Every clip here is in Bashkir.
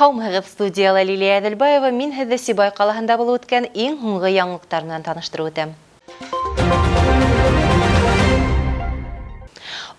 Һаумыһығыҙ, студияла Лилия Әҙелбаева, мин һеҙҙе Сибай ҡалаһында булып үткән иң һуңғы яңылыҡтар менән таныштырып үтәм.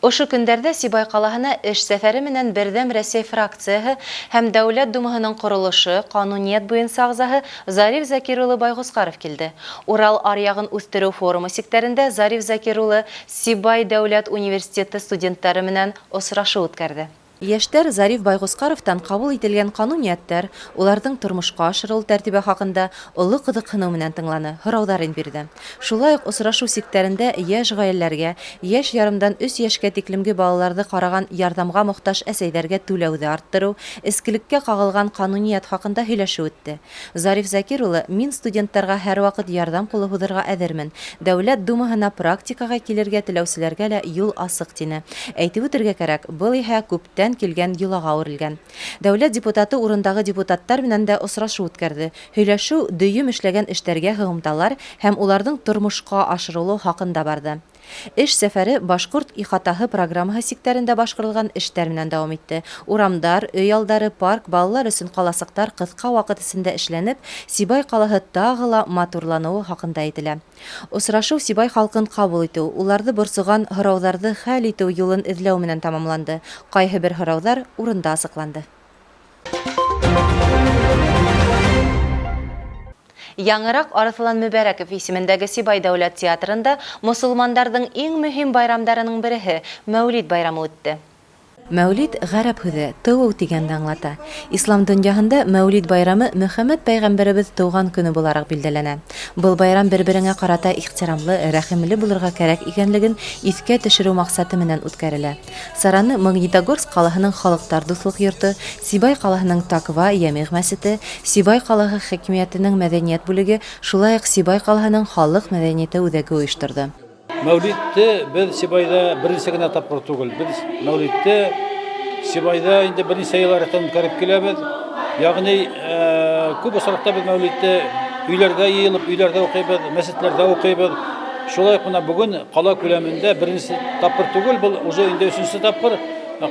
Ошо көндәрҙә Сибай ҡалаһына эш сәфәре менән Берҙәм Рәсәй фракцияһы һәм Дәүләт Думаһының ҡоролошы, ҡануниәт буйынса ағзаһы Зариф Закир улы Байғусҡаров килде. Урал аръяғын үҫтереү форумы сиктәрендә Зариф Закир улы Сибай дәүләт университеты студенттары менән осрашыу үткәрҙе. Йәштәр Зариф Байғусҡаровтан ҡабул ителгән ҡануниәттәр, уларҙың тормошҡа ашырылыу тәртибе хаҡында оло ҡыҙыҡһыныу менән тыңланы, һорауҙарын бирҙе. Шулай уҡ осрашыу сиктәрендә йәш ғаиләләргә, йәш ярымдан өс йәшкә тиклемге балаларҙы ҡараған ярҙамға мохтаж әсәйҙәргә түләүҙе арттырыу, эскелеккә ҡағылған ҡануниәт хаҡында һөйләшеү үтте. Зариф Закир улы, Мин студенттарға һәрваҡыт ярҙам ҡулы һуҙырға әҙермен. Дәүләт Думаһына практикаға килергә теләүселәргә лә юл асыҡ, тине. Әйтеп үтергә кәрәк, был иһә күптән килгән йолаға әүерелгән. Дәүләт депутаты урындағы депутаттар менән дә осрашыу үткәрҙе. Һөйләшеү дөйөм эшләгән эштәргә һығымталар һәм уларҙың тормошҡа ашырылыу хаҡында барҙы. Эш сәфәре Башҡорт ихатаһы программаһы сиктәрендә башҡарылған эштәр менән дауам итте. Урамдар, өй алдары, парк, балалар өсөн ҡаласыҡтар ҡыҫҡа ваҡыт эсендә эшләнеп, Сибай ҡалаһы тағы ла матурланыуы хаҡында әйтелә. Осрашыу Сибай халҡын ҡабул итеү, уларҙы борсоған һорауҙарҙы хәл итеү юлын эҙләү менән тамамланды. Ҡайһы бер һорауҙар урында асыҡланды. Яңыраҡ Арыҫлан Мөбәрәков исемендәге Сибай дәүләт театрында мосолмандарҙың иң мөһим байрамдарының береһе, Мәүлид байрамы үтте. Мәүлид, гарәп һүҙе, тыуыу тигәнде аңлата. Ислам донъяһында Мәүлид байрамы Мөхәммәд пәйғәмбәребеҙ тыуған көнө булараҡ билдәләнә. Был байрам бер-береңә ҡарата ихтирамлы, рәхимле булырға кәрәк икәнлеген иҫкә төшөрөү маҡсаты менән үткәрелә. Сараны Магнитогорск ҡалаһының Халыҡтар дуҫлыҡ йорто, Сибай ҡалаһының Таква йәмиғ мәсете, Сибай ҡалаһы хакимиәтенең мәҙәниәт бүлеге, шулай уҡ Сибай ҡалаһының халыҡ мәҙәниәте үҙәге ойошторҙо. Мәүлидте беҙ Сибайҙа беренсе генә тапҡыр түгел. Беҙ Мәүлидте Сибайҙа инде бернисә йыл рәттән үткәреп киләбеҙ. Ягъни күп осракта беҙ Мәүлидте өйләргә йыйылып, өйләрдә укыйбыҙ, мәсетләрдә укыйбыҙ. Шулай ук менә бүген кала күләмендә беренче тапкыр түгел, был уже инде өченче тапкыр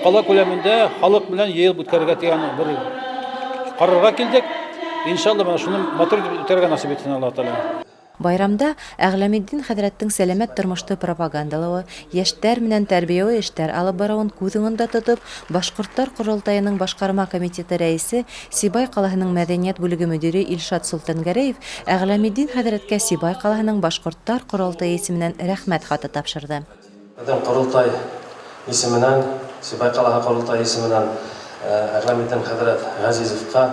кала күләмендә халык белән йыйылып үткәрергә дигән бер карарга килдек. Иншалла, менә шуны матур итеп үткәрергә насыйп итсен Аллаһ Тәгалә. Байрамда Әгъләметдин хәҙрәттең сәләмәт тормошто пропагандалауы, йәштәр менән тәрбиәүи эштәр алып барыуын күҙ уңында тотоп, Башҡорттар ҡоролтайының башҡарма комитеты рәисе, Сибай ҡалаһының мәҙәниәт бүлеге мөдире Илшат Солтангәрәев Әгъләметдин хәҙрәткә Сибай ҡалаһының Башҡорттар ҡоролтайы исеменән Рәхмәт хаты тапшырҙы. Беҙҙең ҡоролтай исеменән, Сибай ҡалаһы ҡоролтайы исеменән Әгъләметдин хәҙрәт Ғәзизовҡа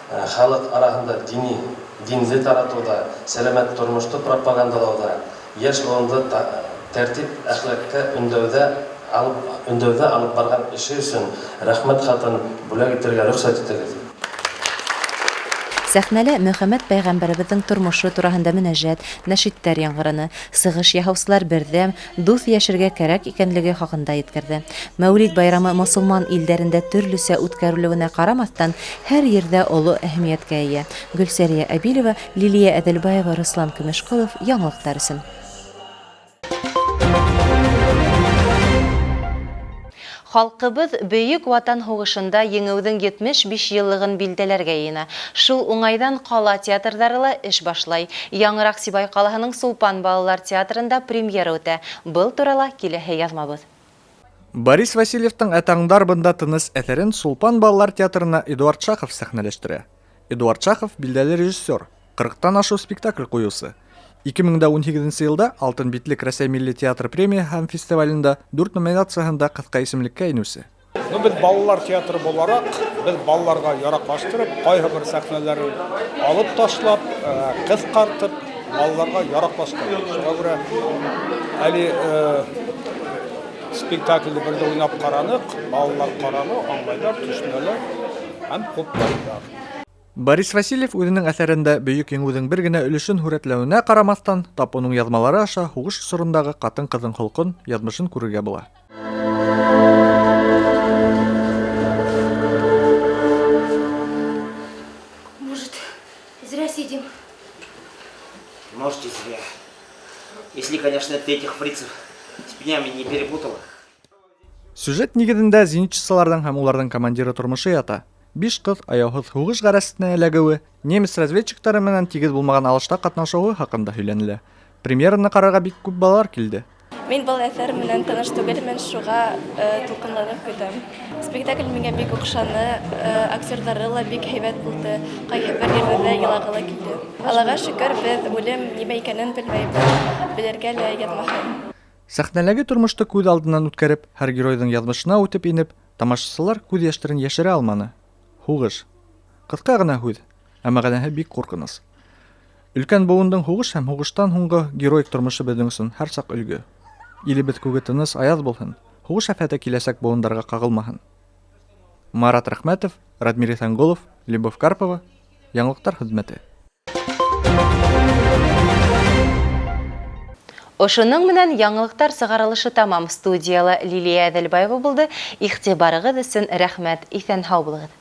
халыҡ араһында дини динде таратыуҙа, сәләмәт тормошто пропагандалауҙа, йәш быуынды тәртип-әхлаҡҡа өндәүҙә алып өндәүҙә алып барған эше өсөн Рәхмәт хатын бүләк итергә рөхсәт итегеҙ. Сәхнәлә Мөхәммәд пәйғәмбәребеҙҙең тормошо тураһында мөнәжәт, нәшидтәр яңғыраны, сығыш яһаусылар берҙәм, дуҫ йәшергә кәрәк икәнлеге хакында еткерҙе. Мәүлид байрамы мосолман илдәрендә төрлөсә үткәрелеүенә ҡарамаҫтан, һәр ерҙә оло әһәмиәткә эйә. Гөлсәрия Әбилева, Лилия Әҙелбаева, Руслан Көмөшҡолов, Яңылыҡтар өсөн. Халҡыбыҙ Бөйөк Ватан һуғышында Еңеүҙең 75 йыллығын билдәләргә йыйына. Шул уңайҙан ҡала театрҙары ла эш башлай. Яңыраҡ Сибай ҡалаһының Сулпан балалар театрында премьера үтә. Был турала киләһе яҙмабыҙ. Борис Васильевтың Ә таңдар бында тыныс әҫәрен Сулпан балалар театрына Эдуард Шахов сәхнәләштерә. Эдуард Шахов билдәле режиссер, 40-тан ашыу спектакль ҡуйыусы. 2018 нче елда Алтын битлек Рәсәй милли театр премия һәм фестивалендә дүрт номинацияһында кыҫка исемлеккә инүсе. Ну, без балалар театры буларак, без балаларга яраклаштырып, кайһы бер сәхнәләрен алып ташлап, кыскартып, балаларга яраклаштырдык. Шуңа күрә әле спектакльне бер дә уйнап карадык, балалар карады, аңлайлар, төшенәләр һәм хуплайлар. Борис Васильев үзенең әҫәрендә Бөек Еңүҙең бер генә өлөшөн һүрәтләүенә ҡарамаҫтан, тап уның яҙмалары аша һуғыш осорондағы ҡатын-ҡыҙҙың холҡон, яҙмышын күрергә була. Может, зря сидим? Может, и зря. Если, конечно, ты этих фрицев с пнями не перепутала. Сюжет нигеҙендә зенитсыларҙың һәм уларҙың командиры тормошо ята. Биш ҡыҙ аяуһыҙ һуғыш ғәрәсәтенә эләгеүе, немец разведчиктары менән тигеҙ булмаған алышта ҡатнашыуы хаҡында һөйләнелә. Премьераны ҡарарға бик күп балалар килде. Мин был әҫәр менән таныш түгелмен, шуға тулҡынланып көтәм. Спектакль миңә бик оҡшаны, актерҙары ла бик һәйбәт булды, ҡайһы бер ерҙәрҙә илағы ла килде. Аллаға шөкөр, беҙ үлем нимә икәнен белмәйбеҙ, белергә лә яҙмаһын. Сәхнәләге тормошто күҙ алдынан үткәреп, һәр геройҙың яҙмышына үтеп инеп, тамашасылар күҙ йәштәрен йәшерә алманы. Һуғыш. Ҡыҫҡа ғына һүҙ, ә мәғәнәһе бик ҡурҡыныс. Өлкән быуындың һуғыш һәм һуғыштан һуңғы героик тормошо беҙҙең өсөн һәр саҡ өлгө. Илебеҙ күге тыныс, аяҙ булһын, һуғыш афәте киләсәк быуындарға ҡағылмаһын. Марат Рәхмәтов, Радмир Иҫәнғолов, Любовь Карпова, Яңылыҡтар хеҙмәте. Ошоноң менән яңылыҡтар сығарылышы тамам. Студияла Лилия Әҙелбаева булды. Иғтибарығыҙ өсөн рәхмәт. Иҫән-һау булығыҙ.